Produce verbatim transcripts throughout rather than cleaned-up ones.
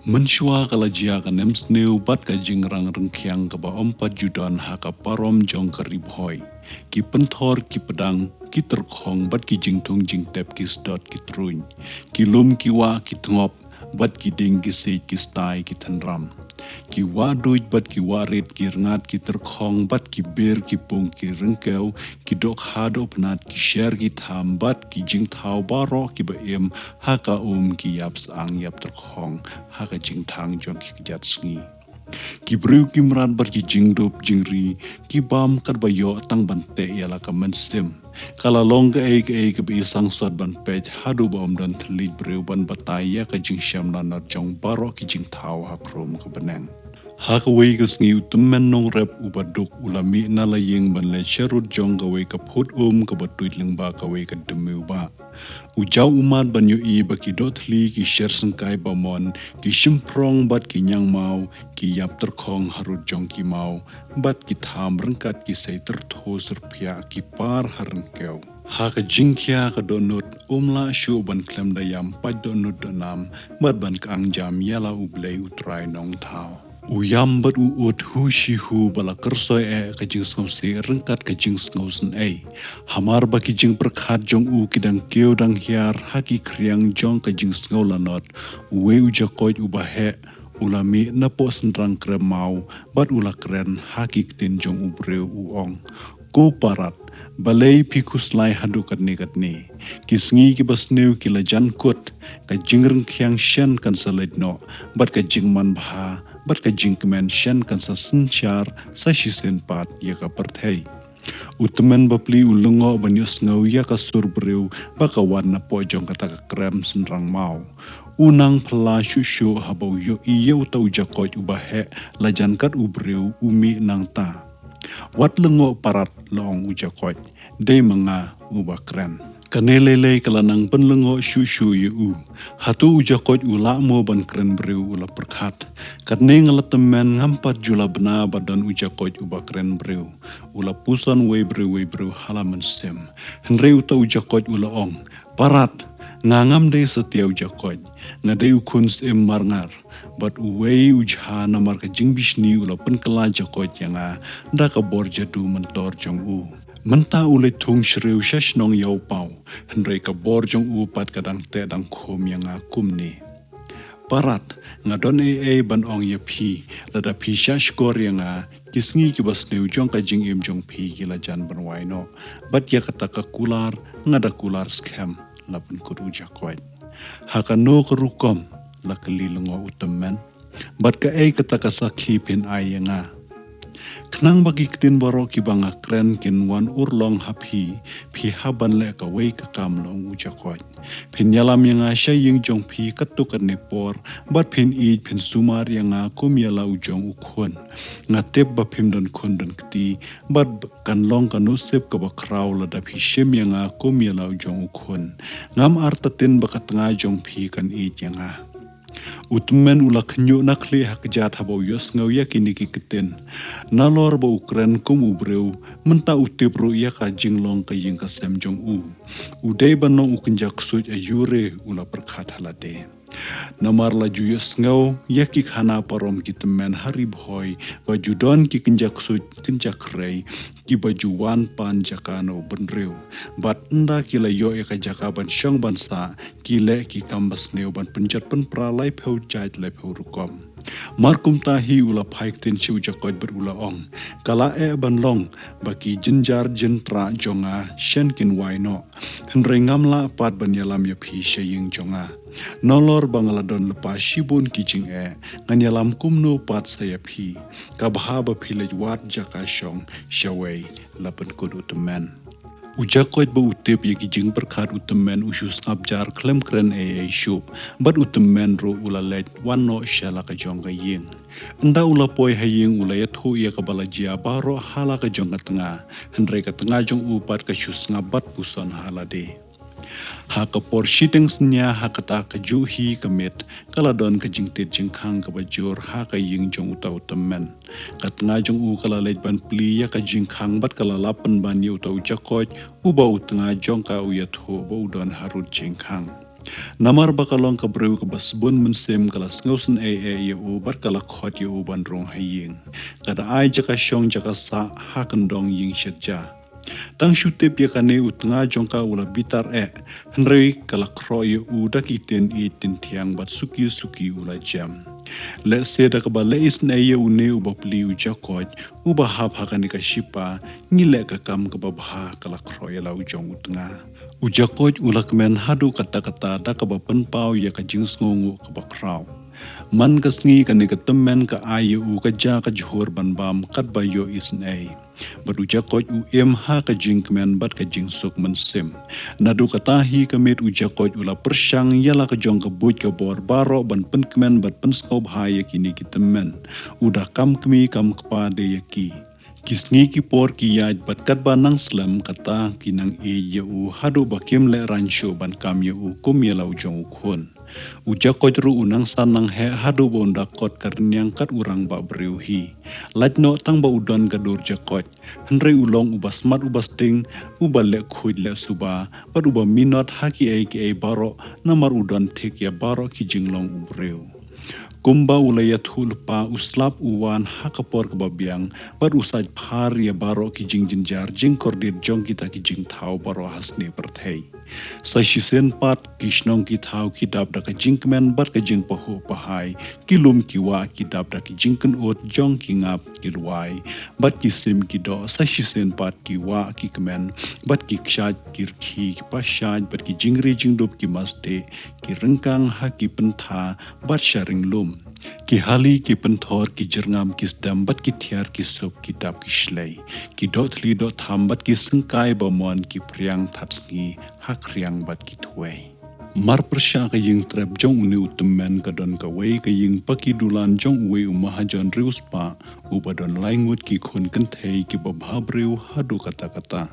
Mynshuwa ka la jia ka nemsniew bad ka jingrang ryngkhiang kaba ym pat ju don ha ka parom jong ka Ri Bhoi. Ki pynthor, ki pdang, ki tyrkhong bad ki jingthung jingtep ki sdot ki truiñ. Ki lum ki wah ki tngop bad ki dieng ki siej ki stai ki thynram. Ki wah duid bad ki wah rit, ki rngat ki tyrkhong bad ki bir ki pung ki ryngkew, ki dohkha dohpnat, ki sher ki tham bad ki jingthaw baroh kiba im ha ka um ki ïap syang ïap tyrkhong ha ka jingthang jong ki kjat sngi. Ki briew ki mrad bad ki jingdup jingri ki bam katba ïoh tang ban teh ïa la ka mynsiem. Ka la long kaei kaei kaba i sangsot ban peit haduh ba ym don thylliej briew ban batai ïa ka jingshem lanot jong baroh ki jingthaw ha khrum ka bneng. Ha kawei ka sngi u tymmen nongrep uba duk u la mih na la ïing ban leit sharud jong kawei ka phut um kaba tuid lyngba kawei ka dmiu ba. U jaw u mad ban ïohi ba ki dohthli, ki sher syngkai bamon, ki shymprong bad ki ñiangmaw, ki ïap tyrkhong harud jong ki maw bad ki tham ryngkat ki sei tyrtho syrphiah ki par ha ryngkew. Ha ka jingkhia ka dohnud, um lah shuh ban khlem da ïam pait dohnud dohnam bad ban kyang jam ïa la U Blei U Trai Nongthaw. U ïam bad u ud hu shi hu ba la kyrsoi eh ka jingsngewsih ryngkat ka jingsngewsynei. Hamar ba ki jingpyrkhat jong u ki dang kiew dang hiar ha ki khriang jong ka jingsngew lanot, uwei u jakoit uba heh u la mih napoh synrang krem maw bad u la kren ha ki ktien jong u briew, u ong: Ko Parat, balei phi khuslai haduh katne katne? Ki sngi kiba sniew ki la jan kut, ka jingryngkhiang shen kan sa leit noh bad ka jingman bha bad ka jingkmen shen kan sa synshar sa shisien pat ïa ka pyrthei. U tymmen bapli u lyngngoh ban ïohsngew ïa ka sur briew ba ka wan napoh jong kata ka krem synrang maw. U nang phylla shuh shuh haba u ïohi ïa uta u jakoit uba heh la jan kat u briew u mih nangta. Wat lyngngoh Parat, la ong u jakoit, dei ma nga uba kren. Kane lei lei ka la nang pynlyngngoh shuh shuh ïa u. Hato u jakoit u lah mo ban kren briew? U la pyrkhat. Katne nga la tymmen, ngam pat ju la bna ba don u jakoit uba kren briew. U la puson wei briew wei briew ha la mynsiem. Hynrei uta u jakoit u la ong: Parat, nga ngam dei satia u jakoit. Nga dei u khun syiem marngar bad uwei u jha, namar ka jingbishni u la pynkylla jakoit ïa nga da ka bor jadu myntor jong u. Mynta u leit thung shriew sha shnong Ïawpaw, hynrei ka bor jong u pat ka dang teh dang khum ïa nga kumne. Parat, nga don ei ei ban ong ïa phi. Lada phi shah shkor ïa nga, ki sngi kiba sniew jong ka jingim jong phi ki la jan ban wai noh. Bad ïa kata ka kular nga da kular skhem, la pynkut u jakoit. Ha kano ka rukom? La kylli lyngngoh u tymmen. Bad kaei kata ka sakhi phin ai ïa nga? Khnang ba ki ktien baroh kiba nga kren kin wan urlong ha phi, phi hap ban leh kawei ka kam, la ong u jakoit. Phin ïalam ïa nga sha ïing jong phi katto katne por bad phin ïeit phin sumar ïa nga kum ïa la u jong u khun. Nga tip ba phim don khun don kti bad kan long ka nusip kaba khraw lada phi shim ïa nga kum ïa la u jong u khun. Ngam artatien ba ka tnga jong phi kan ïeit ïa nga. U tymmen u la khynñiuh na khlieh ha kjat haba u ïohsngew ïa kine ki ktien. Nalor ba u kren kum u briew, mynta u tip ruh ïa ka jinglong ka ïing ka sem jong u. U dei ban long u kynja ksuid aiu re, u la pyrkhat ha lade. Namar la ju ïohsngew ïa ki khana parom ki tymmen ha Ri Bhoi ba ju don ki kynja ksuid kynja khrei kiba ju wan pan jaka na u bynriew. Bad ynda ki la ïoh ïa ka jaka ban shong ban sah, ki leh ki kam basniew ban pynjot pynpra laiphew jait laiphew rukom. Mar kumta hi u la phai ktien sha u jakoit bad u la ong: Ka la eh ban long ba ki jynjar jyntrah jong nga shen kin wai noh. Hynrei ngam lah pat ban ïalam ïa phi sha ïing jong nga. Nalor ba nga la don lypa shibun ki jingeh, ngan ïalam kumno pat sa ïa phi? Ka bha ba phi leit wad jaka shong shawei, la pynkut u tymmen. U jakoit ba u tip ïa ki jingpyrkhat u tymmen u shu sngap jar khlem kren ei ei shuh, bad u tymmen ruh u la leit wan noh sha la ka jong ka ïing. Ynda u la poi ha ïing u la ïathuh ïa kaba la jia baroh ha la ka jong ka tnga, hynrei ka tnga jong u pat ka shu sngap bad puson ha lade. Ha ka por shiteng synñia ha kata kajuh hi ka miet, ka la don ka jingtied jingkhang kaba jur ha ka ïing jong uta u tymmen. Ka tnga jong u ka la leit ban plie ïa ka jingkhang bad ka la lap pynban ïa uta u jakoit uba u tnga jong ka u ïathuh ba u don harud jingkhang. Namar ba ka long ka briew kaba sbun mynsiem, ka la sngewsynei eh ïa u bad ka la khot ïa u ban rung ha ïing. Ka da ai jaka shong jaka sah ha kyndong ïing shet ja. Tang shu tip ïa kane u tnga jong ka u la bitar eh, hynrei ka la khroh ïa u da ki ktien ïeit ktien thiang bad suki suki u la jem. Lehse da kaba leh isynei ïa une u bapli u jakoit, uba hap ha kane ka shipa, ngi leh ka kam kaba bha, ka la khroh ïa la u jong u tnga. U jakoit u la kmen haduh katta katta da kaba pynpaw ïa ka jingsngewnguh kaba khraw. Man ka sngi kane ka tymmen ka ai ïa u ka ja ka jhur ban bam katba ïoh isynei. Bad u jakoit u im ha ka jingkmen bad ka jingsuk mynsiem. Naduh kata hi ka miet u jakoit u la pyrshang ïa la ka jong ka buit ka bor baroh ban pynkmen bad pynsngewbha ïa kine ki tymmen. U da kam kmie kam kpa de ïa ki. Ki sngi ki por ki ïaid bad katba nang slem kata ki nang ïeit ïa u haduh ba kim lehraiñ shuh ban kam ïa u kum ïa la u jong u khun. U jakoit ruh u nang san nang heh haduh ba un da kot ka rynïeng kat u rangbah briew hi. Lait noh tang ba u don ka dur jakoit. Hynrei u long uba smat uba sting, uba leh khuid leh suba, bad uba minot ha kiei kiei baroh, namar u don thik ïa baroh ki jinglong u briew. Kumba u la ïathuh lypa u slap u wan ha ka por kaba biang, bad u sait phar ïa baroh ki jingjynjar jingkordit jong kita ki jingthaw baroh ha snieh pyrthei. Sa shisien pat ki shnong ki thaw ki dap da ka jingkmen bad ka jingpahuh pahai, ki lum ki wah ki dap da ki jingkynut jong ki ngap ki lwai, bad ki sim ki doh sa shisien pat ki wah ki kmen, bad ki kshaid ki rkhie ki pashaid, bad ki jingri jingdup ki mastieh, ki ryngkang ha ki pyntha, bad sha ring lum. Ki hali ki pynthor ki jyrngam ki stem bad ki thiar ki sup ki dap ki shlei. Ki doh thli doh tham bad ki syngkai ba mon ki phriang that sngi ha khriang bad ki thwei. Mar pyrshah ka ïing trep jong une u tymmen ka don kawei ka ïing paki dulan jong uwei u mahajon riewspah uba don lai ngut ki khun kynthei kiba bha briew haduh katta katta.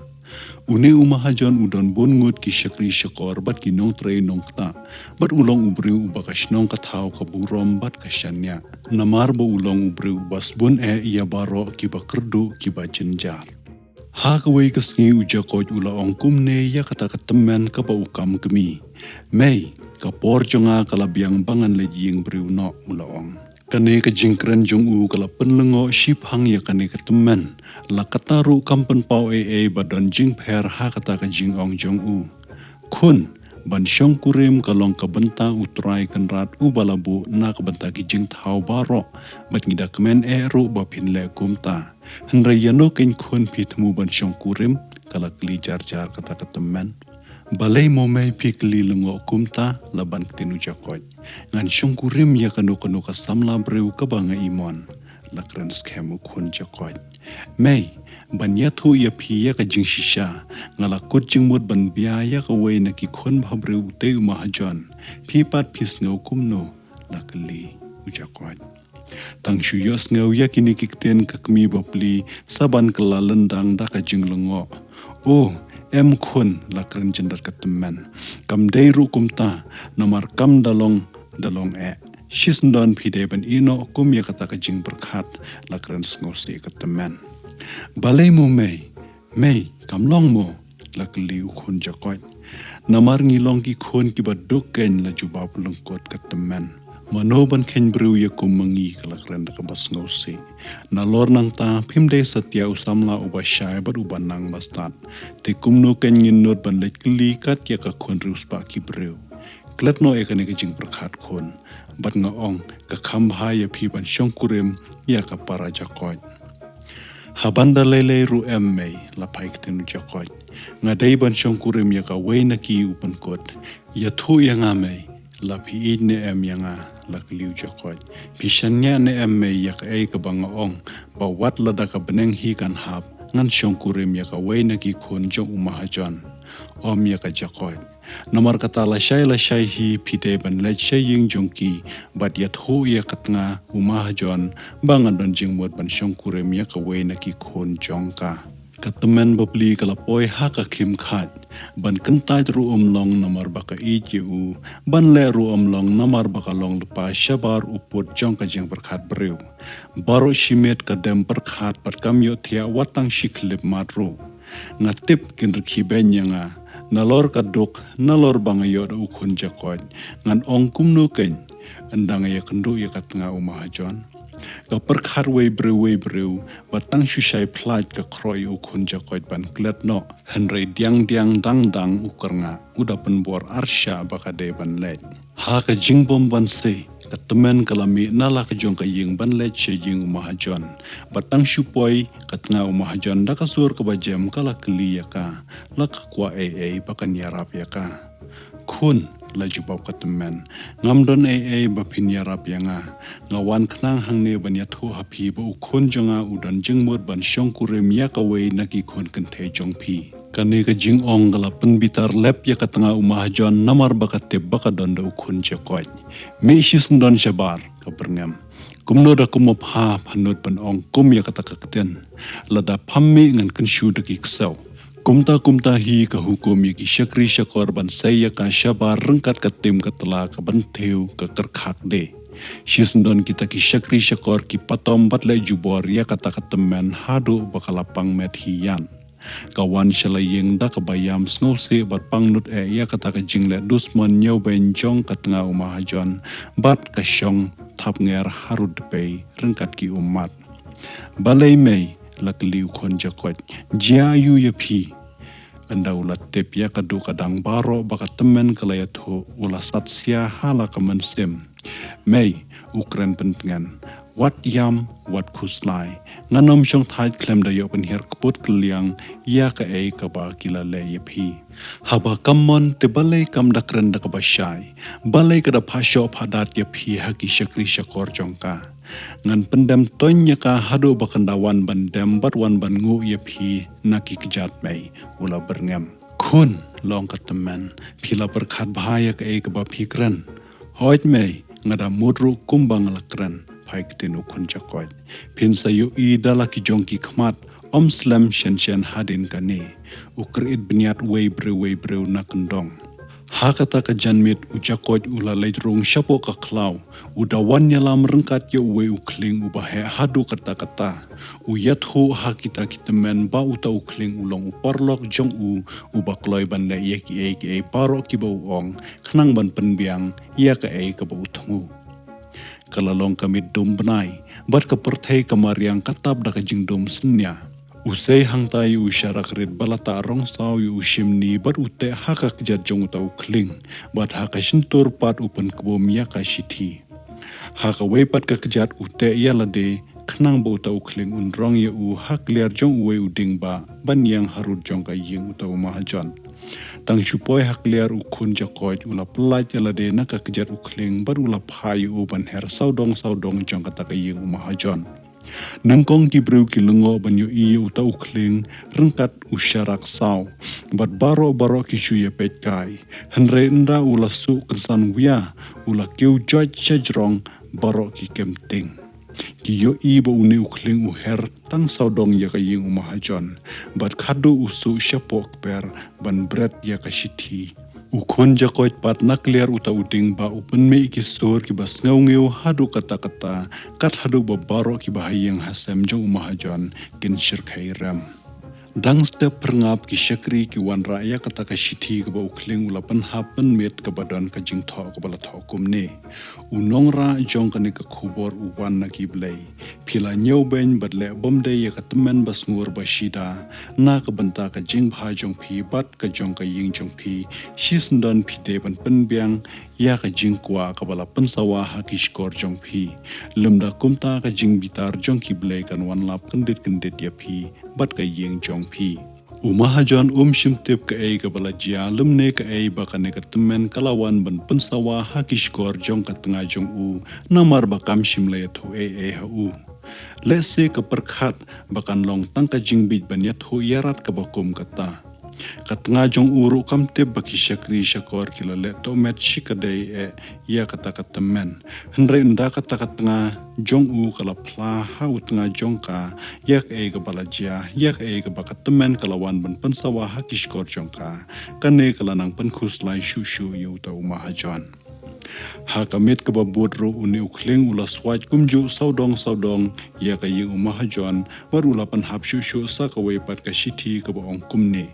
Une u mahajon u don bun ngut ki shakri shakor bad ki nongtrei nongktah, bad u long u briew uba ka shnong ka thaw ka burom bad ka shaniah. Namar ba u long u briew uba sbun eh ïa baroh kiba kyrduh kiba jynjar. Ha kawei ka sngi u jakoit u la ong kumne ïa kata ka tymmen kaba u kam kmie. Mei, ka por jong nga ka la biang ba ngan leit ïing briew noh, u la ong. Kane ka jingkren jong u ka la pynlyngngoh shiphang ïa kane ka tymmen. La kata ruh kam pynpaw ei ei ba don jingpher ha kata ka jingong jong u. Khun, ban shongkurim ka long ka bynta u Trai Kynrad uba la buh na ka bynta ki jingthaw baroh, bad ngi da kmen eh ruh ba phin leh kumta. Hynrei ïano kein khun phi thmu ban shongkurim, ka la kylli jar jar kata ka tymmen. Balei mo mei phi kylli lyngngoh kumta, la ban ktien u jakoit. Ngan shongkurim ïa kano kano ka samla briew kaba nga imon, la kren skhem u khun jakoit. Mei, ban ïathuh ïa phi ïa ka jingshisha, nga la kut jingmut ban bia ïa kawei na ki khun bhabriew utei u mahajon. Phi pat phi sngew kumno, la kylli u jakoit. Tang shu ïohsngew ïa kine ki ktien ka kmie bapli sa ban kylla lyndang da ka jinglyngngoh. O, em khun, la kren jyndat ka tymmen. Kam dei ruh kumta, namar kam da long, da long eh. Shisyndon phi dei ban ïeh noh kum ïa kata ka jingpyrkhat, la kren sngewsih ka tymmen. Balei mo mei? Mei, kam long mo? La kylli u khun jakoit. Namar ngi long ki khun kiba duk kein, la jubab lyngkot ka tymmen. Mano ban kheiñ briew ïa kum ma ngi, ka la kren da kaba sngewsih. Nalor nangta phim dei satia u samla uba shai bad uba nang bastad. Te kumno kein ngin nud ban leit kylli kat ïa ka khun riewspah ki briew. Klet noh ïa kane ka jingpyrkhat khun. Bad nga ong, ka kham bha ïa phi ban shongkurim ïa ka para jakoit. Haban da lei lei ruh em mei, la phai ktien u jakoit. Nga dei ban shongkurim ïa kawei na ki, u pynkut. Ïathuh ïa nga mei, la phi ïeit ne em ïa nga, la kylli u jakoit. Phi shaniah ne em mei ïa kaei kaba nga ong, ba wat lada ka bneng hi kan hap, ngan shongkurim ïa kawei na ki khun jong u mahajon. Ym ïa ka jakoit. Namar kata lashai lashai hi phi dei ban leit sha ïing jong ki, bad ïathuh ïa ka tnga u mahajon ba nga don jingmut ban shongkurim ïa kawei na ki khun jong ka. Ka tymmen bapli ka la poi ha ka khim khait. Ban kyntait ruh ym long namar ba ka ïeit ïa u, ban leh ruh ym long namar ba ka long lypa shabar u pud jong ka jingpyrkhat briew. Baroh shi miet ka dem pyrkhat bad kam ïohthiah wat tang shi khyllipmat ruh. Nga tip kin rkhie beiñ ïa nga, Nalor ka duk, nalor ba nga ïoh da u khun jakoit, ngan ong kumno kein, ynda nga ïakynduh ïa ka tnga u mahajon. Ka pyrkhat wei briew wei briew, bad tang shu shai phlaid ka khroh ïa u khun jakoit ban klet noh, hynrei diang diang dang dang u kyrngah, u da pynbor arshah ba ka dei ban leit. Ha ka jingbym ban sei, ka tymmen ka la mih na la ka jong ka ïing ban leit sha ïing u mahajon. Bad tang shu poi, ka tnga u mahajon da ka sur kaba jem ka la kylli ïa ka, la ka kwah ei ei ba kan ïarap ïa ka. Khun, la jubab ka tymmen, ngam don ei ei ba phin ïarap ïa nga. Nga wan khnang hangne ban ïathuh ha phi ba u khun jong nga u don jingmut ban shongkurim ïa kawei na ki khun kynthei jong phi. Kane ka jingong ka la pynbitar lep ïa ka tnga u mahajon namar ba ka tip ba ka don da u khun jakoit. Mih shisyndon shabar, ka byrngem. Kumno da kum ma pha pha nud ban ong kum ïa kata ka ktien. Lada pham mih ngan kynshu da ki ksew. Kumta kumta hi ka hukum ïa ki shakri shakor ban sei ïa ka shabar ryngkat ka tim ka tla ka ban thiew ka kyrkhak de. Shisyndon kita ki shakri shakor ki patom bad leh jubor ïa kata ka tymmen haduh ba ka la pang met hi ïan. Ka wan sha la ïing da kaba ïam sngewsih bad pang nud eh ïa kata ka jingleh dusmon ñiewbeiñ jong ka tnga u mahajon, bad ka shong thap nger harud dpei ryngkat ki ummat. Balei mei, la kylli u khun jakoit, jia aiu ïa phi? Ynda u la tip ïa ka duk ka dang baroh ba ka tymmen ka la ïathuh, u la sat sia ha la ka mynsiem. Mei, u kren pyntngen, wat ïam, wat khuslai. Ngan ym shong thait khlem da ïoh pynhiar kput kylliang ïa kaei kaba ki la leh ïa phi. Haba kam mon te balei kam da kren da kaba shai? Balei ka da phah shoh phah dat ïa phi ha ki shakri shakor jong ka? Ngan pyndem toiñ ïa ka haduh ba kan da wan ban dem bad wan ban nguh ïa phi na ki kjat mei, u la byrngem. Khun, la ong ka tymmen, phi la pyrkhat bha ïa kaei kaba phi kren. Hooid mei, nga da mut ruh kumba nga la kren, phai ktien u khun jakoit. Phin sa ïohi da la ki jong ki khmat, ym slem shen shen hadien kane. U kyrït bniat wei briew wei briew na kyndong. Ha kata ka janmiet u jakoit u la leit rung shapoh ka khlaw. U da wan ïalam ryngkat ïa uwei u khlieng uba heh haduh katta katta. U ïathuh ha kita ki tymmen ba uta u khlieng u long u paralok jong u, uba kloi ban leh ïa kiei kiei baroh kiba u ong, khnang ban pynbiang ïa kaei kaba u thmu. Ka la long ka miet dum bnai, bad ka pyrthei ka mariang ka tap da ka jingdum synñia. U sei hangta ïa u sharak rit ba la tah rong saw ïa u shimni bad u teh ha ka kjat jong uta u khlieng, bad ha ka shyntur pat u pynkbum ïa ka shithi. Ha kawei pat ka kjat u teh ïa lade, khnang ba uta u khlieng un rong ïa u ha kliar jong uwei u dieng ba ban ïeng harud jong ka ïing uta u mahajon. Tang shu poi ha kliar u khun jakoit u la pyllait ïa lade na ka kjat u khlieng bad u la phah ïa u ban her sawdong sawdong jong kata ka ïing u mahajon. Nyngkong ki briew ki lyngngoh ban ïohi ïa uta u khlieng ryngkat u sharak saw, bad baroh baroh ki shu ïa peit kai. Hynrei ynda u la suh kynsan wia, u la kiew joit shajrong, baroh ki kem tieng. Ki ïohi ba une u khlieng u her tang sawdong ïa ka ïing u mahajon, bad khadduh u suh shapoh kper ban bret ïa ka shithi. U khun jakoit pat na kliar uta u dieng ba u pynmih ki sur kiba sngewngew haduh katta katta, kat haduh ba baroh kiba ha ïing ha sem jong u mahajon kin shyrkhei rem. Dang step pyrngap ki shakri ki wanrah ïa kata ka shithi kaba u khlieng u la pynhap pynmiet kaba don ka jingthoh kaba la thoh kumne. U nongrah jong kane ka khubor u wan na ki blei. Phi la ñiewbeiñ bad leh bymdei ïa ka tymmen ba sngur ba shida, na ka bynta ka jingbha jong phi bad ka jong ka ïing jong phi, shisyndon phi dei ban pynbiang ïa ka jingkwah kaba la pynsawa ha ki shkor jong phi. Lymda kumta ka jingbitar jong ki blei kan wan lap kyndit kyndit ïa phi bad ka ïing jong phi. U mahajon um shym tip kaei kaba la jia lymne kaei ba kane ka tymmen ka la wan ban pynsawa ha ki shkor jong ka tnga jong u, namar ba kam shym la ïathuh ei ei ha u. Lehse ka pyrkhat ba kan long tang ka jingbit ban ïathuh ïarat kaba kum kata. Ka tnga jong u ruh kam tip ba ki shakri shakor ki la leh tohmet shikatdei eh ïa kata ka tymmen. Hynrei ynda kata ka tnga jong u ka la phla ha u tnga jong ka ïa kaei kaba la jia, ïa kaei kaba ka tymmen ka la wan ban pynsawa ha ki shkor jong ka, kane ka la nang pynkhuslai shuh shuh ïa uta u mahajon. Ha ka miet kaba bud ruh une u khlieng u la swait kumjuh sawdong sawdong ïa ka ïing u mahajon, bad u la pynhap shuh shuh sa kawei pat ka shithi kaba ong kumne.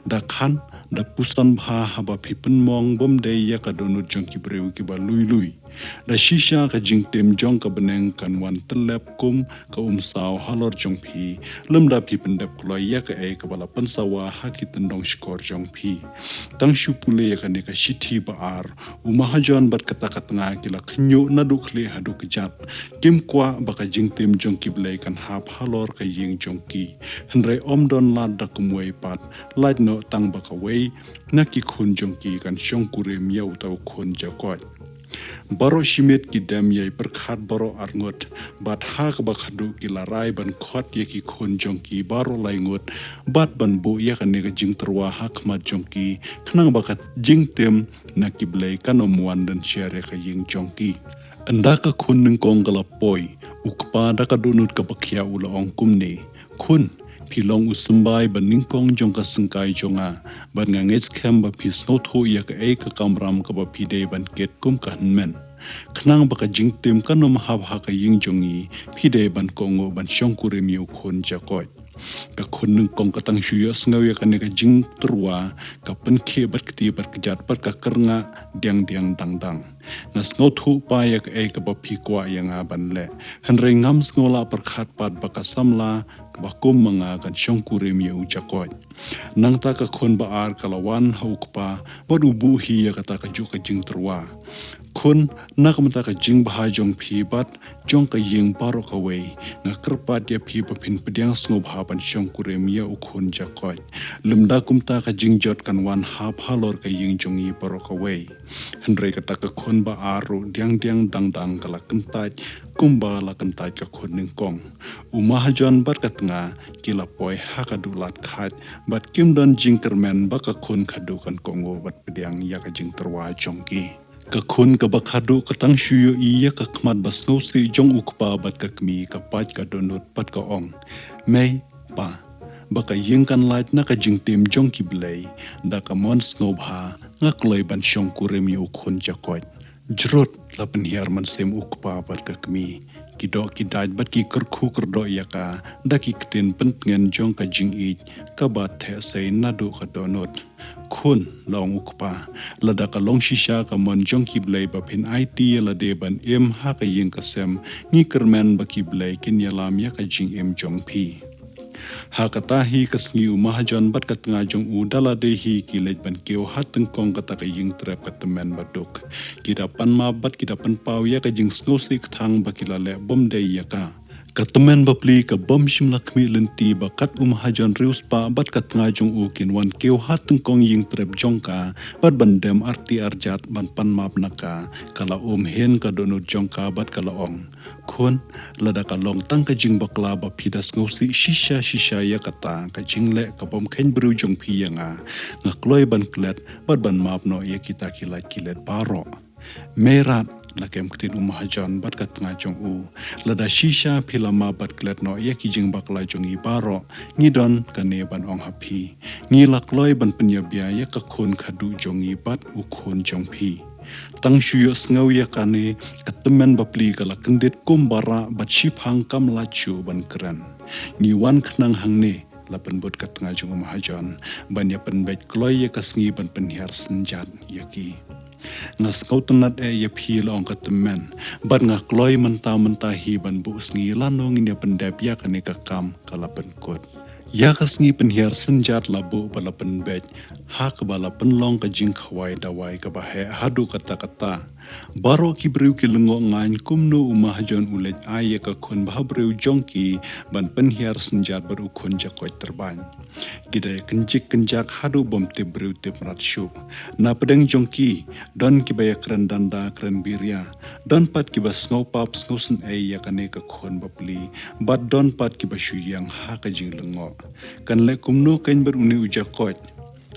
Da khan, Da puson bha haba phi pynmong bym dei ïa ka dohnud jong ki briew kiba lui lui. Da shisha ka jingtim jong ka bneng kan wan tyllep kum ka umsaw halor jong phi, lymda phi pyndep kloi ïa kaei kaba la pynsawa ha ki tyndong shkor jong phi. Tang shu pule ïa kane ka shithi ba ar, u mahajon bad kata ka tnga ki la khynñiuh naduh khlieh haduh kjat. Kim kwah ba ka jingtim jong ki blei kan hap halor ka ïing jong ki. Hynrei ym don lad da kumwei pat, lait noh tang ba kawei na ki khun jong ki kan shongkurim ïa uta u khun jakoit. Baroh shi miet ki dem ïai pyrkhat baroh arngut, bad ha kaba khadduh ki la rai ban khot ïa ki khun jong ki baroh lai ngut, bad ban buh ïa kane ka jingtyrwa ha khmat jong ki, khnang ba ka jingtim na ki blei kan ym wan dang sher ïa ka ïing jong ki. Ynda ka khun nyngkong ka la poi, u kpa da ka dohnud kaba khia u la ong kumne: Khun, phi long u symbai ba nyngkong jong ka syngkai jong nga, bad nga ngeit skhem ba phi sngewthuh ïa kaei ka kamram kaba phi dei ban kit kum ka hynmen. Khnang ba ka jingtim kan ym hap ha ka ïing jong ngi, phi dei ban kohnguh ban shongkurim ïa u khun jakoit. Ka khun nyngkong ka tang shu ïohsngew ïa kane ka jingtyrwa, ka pynkhih bad kti bad kjat bad ka kyrngah diang diang dang dang. Nga sngewthuh pa ïa kaei kaba phi kwah ïa nga ban leh. Hynrei ngam sngew lah pyrkhat pat ba ka samla kaba kum ma nga kan shongkurim ïa u jakoit. Nangta ka khun ba ar ka la wan ha u kpa, bad u buh hi ïa kata kajuh ka jingtyrwa. Khun, na ka bynta ka jingbha jong phi bad jong ka ïing baroh kawei, nga kyrpad ïa phi ba phin pdiang sngewbha ban shongkurim ïa u khun jakoit. Lymda kumta ka jingjot kan wan hap halor ka ïing jong ngi baroh kawei. Hynrei kata ka khun ba ar ruh diang diang dang dang ka la kyntait, kumba la kyntait ka khun nyngkong. U mahajon bad ka tnga ki la poi ha ka duh lad khait, bad kim don jingkyrmen ba ka khun khadduh kan kohnguh bad pdiang ïa ka jingtyrwa jong ki. Ka khun kaba khadduh ka tang shu ïohi ïa ka khmat ba sngewsih jong u kpa bad ka kmie, ka pait ka dohnud bad ka ong: Mei, pa, ba ka ïing kan lait na ka jingtim jong ki blei, da ka mon sngewbha nga kloi ban shongkurim ïa u khun jakoit. Jrut la pynhiar mynsiem u kpa bad ka kmie. Ki doh ki dait bad ki kyrkhu kyrdoh ïa ka da ki ktien pyntngen jong ka jingïeit kaba theh sei naduh ka dohnud. Khun, la ong u kpa, lada ka long shisha ka mon jong ki blei ba phin aiti ïa lade ban im ha ka ïing ka sem, ngi kyrmen ba ki blei kin ïalam ïa ka jingim jong phi. Ha kata hi ka sngi u mahajon bad ka tnga jong u da lade hi ki leit ban kiew ha tyngkong kata ka ïing trep ka tymmen ba duk. Ki da pan map bad ki da pynpaw ïa ka jingsngewsih kthang ba ki la leh bym dei ïa ka. Ka tymmen bapli ka bym shym la khmih lynti ba kat u mahajon riewspah bad ka tnga jong u kin wan kiew ha tyngkong ïing trep jong ka, bad ban dem arti arjat ban pan map na ka, ka la um hyn ka dohnud jong ka bad ka la ong: Khun, lada ka long tang ka jingbakla ba phi da sngewsih shisha shisha ïa kata ka jingleh ka bym kheiñ briew jong phi ïa nga, nga kloi ban klet bad ban map noh ïa kita ki lait ki let baroh. Mei rat, la kem ktien u mahajon bad ka tnga jong u, lada shisha phi la map bad klet noh ïa ki jingbakla jong ngi baroh, ngi don kane ban ong ha phi: Ngi la kloi ban pynïabia ïa ka khun khadduh jong ngi bad u khun jong phi. Tang shu ïohsngew ïa kane, ka tymmen bapli ka la kyndit kum ba rah bad shiphang kam lait shuh ban kren. Ngi wan khnang hangne, la pynbud ka tnga jong u mahajon, ban ïa pynbeit kloi ïa ka sngi ban pynhiar synjat ïa ki. Nga sngewtynnat eh ïa phi, la ong ka tymmen, bad nga kloi mynta mynta hi ban buh sngi lano ngin ïa pyndep ïa kane ka kam, ka la pynkut. Ïa ka sngi pynhiar synjat la buh bad la pynbeit ha kaba la pynlong ka jingkhawai dawai kaba heh haduh katta katta. Baroh ki briew ki lyngngoh ngaiñ kumno u mahajon u leit ai ïa ka khun bhabriew jong ki ban pynhiar synjat bad u khun jakoit tyrbaiñ. Ki da ïa kynjik kynjak haduh bym tip briew tip mrad shuh. Na pdeng jong ki, don kiba ïa kren danda kren biria, don pat kiba sngew pap sngew synei ïa kane ka khun bapli, bad don pat kiba shu ïeng ha ka jinglyngngoh. Kan leh kumno keiñ bad une u jakoit?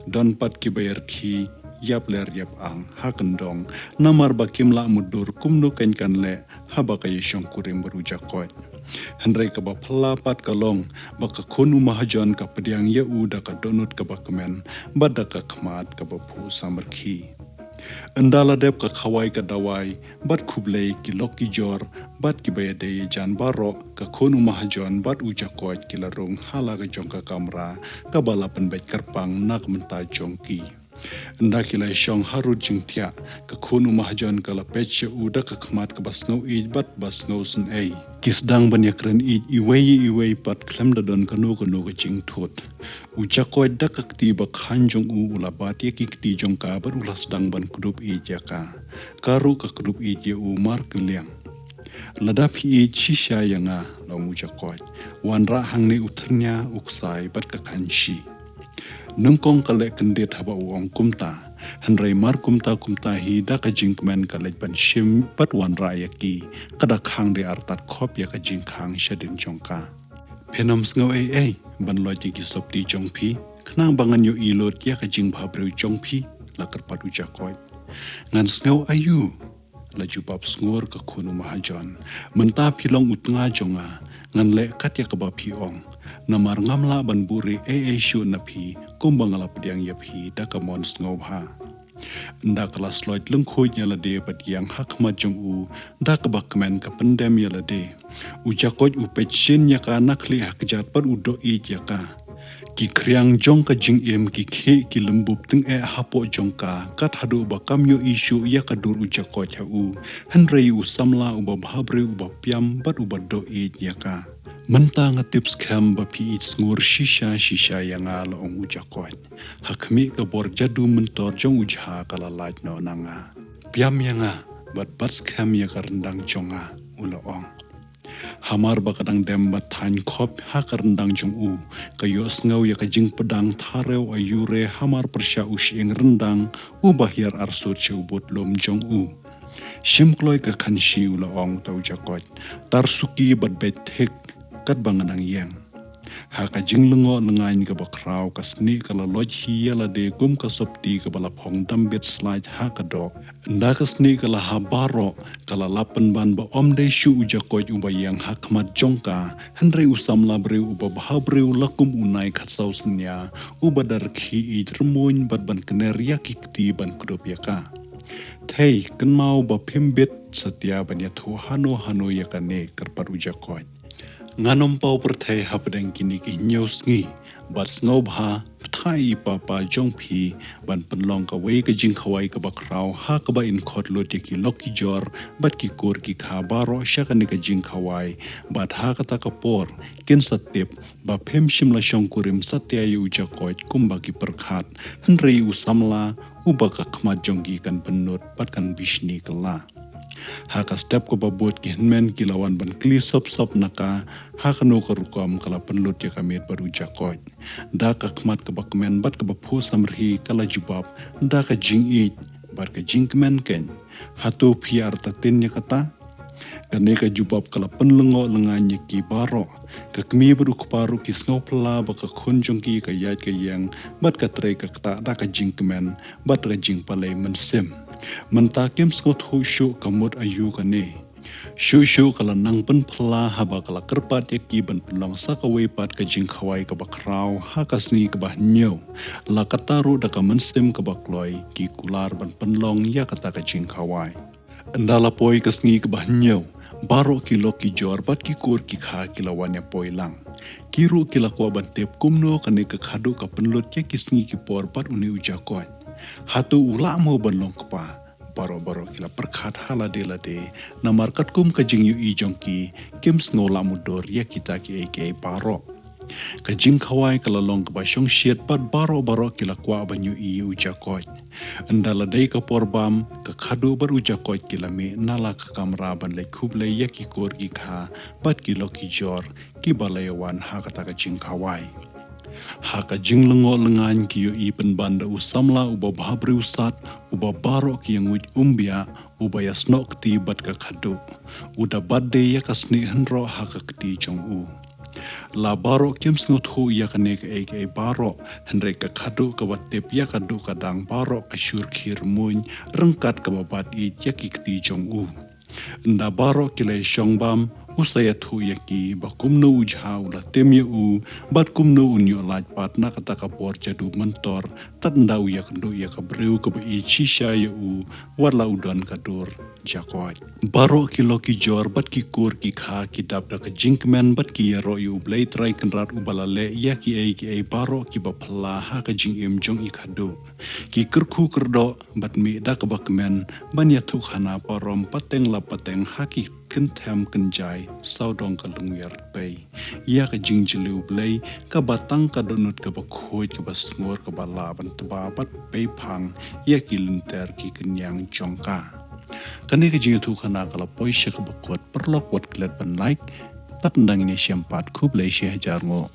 Don pat kiba ïa rkhie ïap ler ïap ang ha kyndong, namar ba kim lah mutdur kumno keiñ kan leh haba ka ïa shongkurim bad u jakoit. Hynrei kaba phylla pat ka long ba ka khun u mahajon ka pdiang ïa u da ka dohnud kaba kmen, bad da ka khmat kaba phuh samrkhie. Ynda la dep ka khawai ka dawai bad khublei ki lok ki jor bad kiba ïadei ïajan baroh, ka khun u mahajon bad u jakoit ki la rung ha la ka jong ka kamra kaba la pynbeit kyrpang na ka bynta jong ki. Ynda ki la shong harud jingthiah, ka khun u mahajon ka la peit sha u da ka khmat kaba sngew ïeit bad ba sngew sngewsynei. Ki sdang ban ïakren ïeit iwei ïa iwei pat khlem da don kano kano ka jingthut. U jakoit da ka kti ba khan jong u u la bat ïa ki kti jong ka bad u la sdang ban kdup ïeit ïa ka. Ka ruh ka kdup ïeit ïa u markylliang. Lada phi ïeit shisha ïa nga, la ong u jakoit, wanrah hangne u thyrnia, u ksai bad ka khanshi. Nyngkong ka leh kyndit haba u ong kumta, hynrei mar kumta kumta hi da ka jingkmen ka leit ban shim bad wanrah ïa ki, ka da khang de artat khop ïa ka jingkhang shadien jong ka. Phin ym sngew ei ei ban loit ïa ki sopti jong phi, khnang ba ngan ïohi lut ïa ka jingbhabriew jong phi, la kyrpad u jakoit. Ngan sngew aïu? La jubab sngur ka khun u mahajon. Mynta phi long u tnga jong nga, ngan leh kat ïa kaba phi ong. Namar ngam lah ban buhrieh ei ei shuh na phi, kumba nga la pdiang ïa phi da ka mon sngewbha. Ynda ka la sloit lyngkhuid ïa lade bad ïeng ha khmat jong u, da kaba kmen ka pyndem ïa lade. U jakoit u peit shin ïa ka na khlieh ha kjat bad u doh ïeit ïa ka. Ki khriang jong ka jingim ki khih ki lymbup tyngeh hapoh jong ka, kat haduh ba kam ïohi shuh ïa ka dur u jakoit ha u. Hynrei u samla uba bhabriew uba piam bad uba doh ïeit ïa ka. Mynta nga tip skhem ba phi ïeit sngur shisha shisha ïa nga, la ong u jakoit. Ha khmih ka bor jadu myntor jong u jha ka la lait noh na nga. Piam ïa nga, bad bat skhem ïa ka ryndang jong nga, u la ong. Hamar ba ka dang dem bad thaiñ khop ha ka ryndang jong u, ka ïohsngew ïa ka jingpdang tharew aiu re hamar pyrshah u shyieng ryndang uba hiar arsut sha u bud lum jong u. Shim kloi ka khanshi, u la ong uta u jakoit, tar suki bad beit thik katba nga dang ïeng. Ha ka jinglyngngoh lyngngan kaba khraw, ka snieh ka la loit hi ïa lade kum ka sopti kaba la phong dambit slait ha ka doh. Ynda ka snieh ka la hap baroh, ka la lap pynban ba ym dei shuh u jakoit uba ïeng ha khmat jong ka, hynrei u samla briew uba bhabriew la kum u nai khatsaw synñia, uba da rkhie ïeit rymmuiñ bad ban kner ïa ki kti ban kdup ïa ka. Thei, kynmaw ba phim bit satia ban ïathuh hano hano ïa kane, kyrpad u jakoit. Ngan ym paw pyrthei hapdeng kine ki hynñiew sngi, bad sngewbha pynthait ïa i papa jong phi ban pynlong kawei ka jingkhawai kaba khraw ha kaba in khot lut ïa ki lok ki jor bad ki kur ki kha baroh sha kane ka jingkhawai, bad ha kata ka por kin sa tip ba phim shym la shongkurim satia ïa u jakoit kumba ki pyrkhat, hynrei u samla uba ka khmat jong ki kan pynlut bad kan bishni kylla. Ha ka step kaba bud ki hynmen ki la wan ban kylli sop sop na ka, ha kano ka rukom ka la pynlut ïa ka miet bad u jakoit. Da ka khmat kaba kmen bad kaba phuh samrhi ka la jubab da ka jingïeit bad ka jingkmen keiñ. Hato phi artatien ïa kata? Kane ka jubab ka la pynlyngngoh lyngngan ïa ki baroh. Ka kmie bad u kpa ruh ki sngew phylla ba ka khun jong ki ka ïaid ka ïeng bad ka trei ka ktah da ka jingkmen bad ka jingpalei mynsiem. Mynta kim sngewthuh shuh ka mut aïu kane. Shuh shuh ka la nang pynphylla haba ka la kyrpad ïa ki ban pynlong sa kawei pat ka jingkhawai kaba khraw ha ka sngi kaba hynñiew. La kata ruh da ka mynsiem kaba kloi ki kular ban pynlong ïa kata ka jingkhawai. Ynda la poi ka sngi kaba hynñiew, baroh ki lok ki jor bad ki kur ki kha ki la wan ïa poi lang. Ki ruh ki la kwah ban tip kumno kane ka khadduh ka pynlut ïa ki sngi ki por bad une u jakoit. Hato u lah mo ban long kpa? Baroh baroh ki la pyrkhat ha lade lade, namar katkum ka jingïohi jong ki, kim sngew lah mutdur ïa kita kiei kiei baroh. Ka jingkhawai ka la long kaba shongshit bad baroh baroh ki la kwah ban ïohi ïa u jakoit. Ynda la dei ka por bam, ka khadduh bad u jakoit ki la mih na la ka kamra ban leit khublei ïa ki kur ki kha bad ki lok ki jor kiba la ïa wan ha kata ka jingkhawai. Ha ka jinglyngngoh lyngngan ki ïohi pynban da u samla uba bhabriew sat, uba baroh ki ïanguid umbiah, uba ïasnoh kti bad ka khadduh. U da bat de ïa ka snieh hynroh ha ka kti jong u. La baroh kim sngewthuh ïa kane kaei kaei baroh, hynrei ka khadduh kaba tip ïa ka duh ka dang baroh ka shur khie rymmuiñ, ryngkat kaba bat ïeit ïa ki kti jong u. Ynda baroh ki la ïashong bam, u sa ïathuh ïa ki ba kumno u jha u la tim ïa u, bad kumno un ïoh lait pat na kata ka bor jadu myntor, tad ynda u ïakynduh ïa ka briew kaba ïeit shisha ïa u, wat la u don ka dur jakoit. Baroh ki lok ki jor bad ki kur ki kha ki dap da ka jingkmen bad ki ïaroh ïa U Blei Trai Kynrad uba la leh ïa kiei kiei baroh kiba phylla ha ka jingim jong i khadduh. Ki kyrkhu kyrdoh bad mih da kaba kmen ban ïathuhkhana parom pateng la pateng ha ki kynthem kynjai sawdong ka longïarpei ïa ka jingjylliew Blei, kaba tang ka dohnud kaba khuid, kaba sngur, kaba lah ban tba bad peiphang ïa ki lynter ki kynñiang jong ka. Kane ka jingïathuhkhana ka la poi sha kaba kut, paralok wat klet ban like, tad ynda ngin ïashem pat. Khublei shihajar nguh.